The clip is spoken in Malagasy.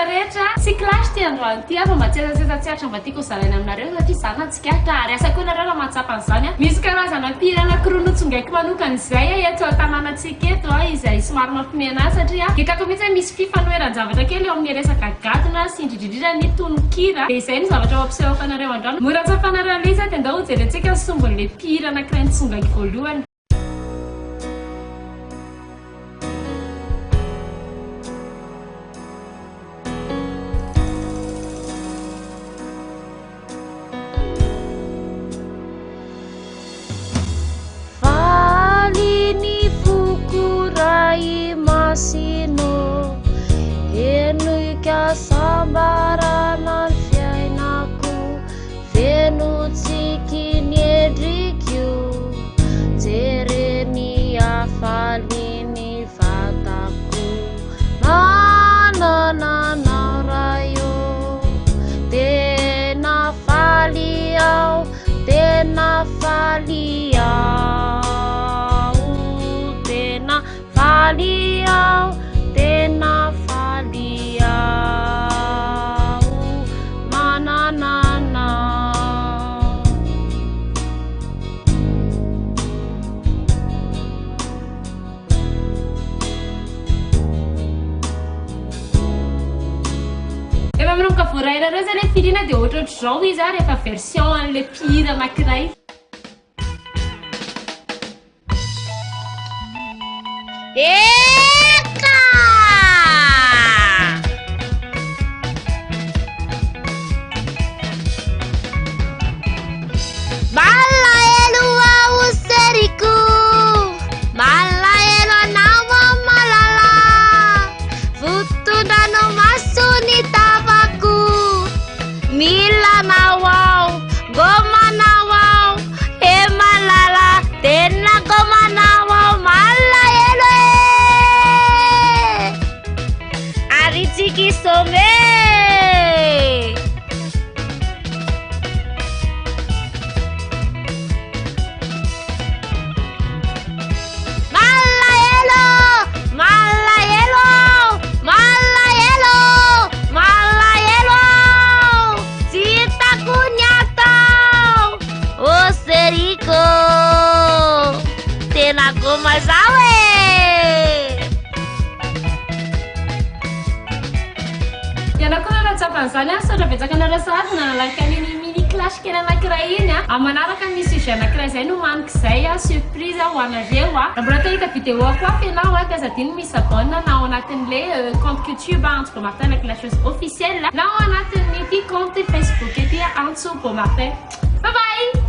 rehetra rehetra. Tsy clash ity androany ity fa mba tsetsatsetsa tsy aritra mba tiako ho zaraina aminareo satria za nahatsikaritra ary asa koa nareo raha mahatsapa an'izany a. Misy karazana mpihira anakiroa notsongaiko manokana izay eto an-tanànantsika eto izay somary mampiomehy anahy satria hitako mihitsy hoe misy fifanoheran-javatra kely eo amin'ny resaka gadona sy indrindrindrindra ny tononkira dia izay no zavatra ho ampisehoko anareo androany. Mora tsapanareo an'ilay izy dia ndao hojerentsika ny sombin'ilay mpihira anakiray notsongaiko voalohany. Faly ny foko Ray Masina ô, henoiko hasambarana ny fiainako, feno tsiky ny endriko, jereny hafalian'ny vatako. Manana anao Ray ô, tena faly aho, tena faly aho, tena faly aho, tena faly aho, manana anao. Efa manomboka voarainareo zay le filina dia ohatrohatr'izao izy a rehefa version an'le mpihira anankiray. Eka! Malahelo aho seriko, malahelo anao aho malala, votondrano maso ny tavako, mila anao aho, gomanao aho, he malala, tena gomanao aho, malahelo e! Ary tsiky some. Malahelo, malahelo, malahelo, malahelo. Tsy hitako ny atao. Oh Seriko, tena goma zao e. Ianao koa raha nahatsapa an'izany an, misaotra betsaka anareo sahady nanalaka an'iny mini clash kely anankiray iny an. Amin'ny manaraka misy sujet anankiray izay nomaniko izay an, surprise ho anareo an. Raha mbola te hahita vidéo koa hafa ianao an, dia aza adino mi s'abonne na ao anatin'ilay compte youtube Antso Beaumartin la clasheuse officielle na ao anatin'ity compte facebook ity Antso Beaumartin. Bye bye!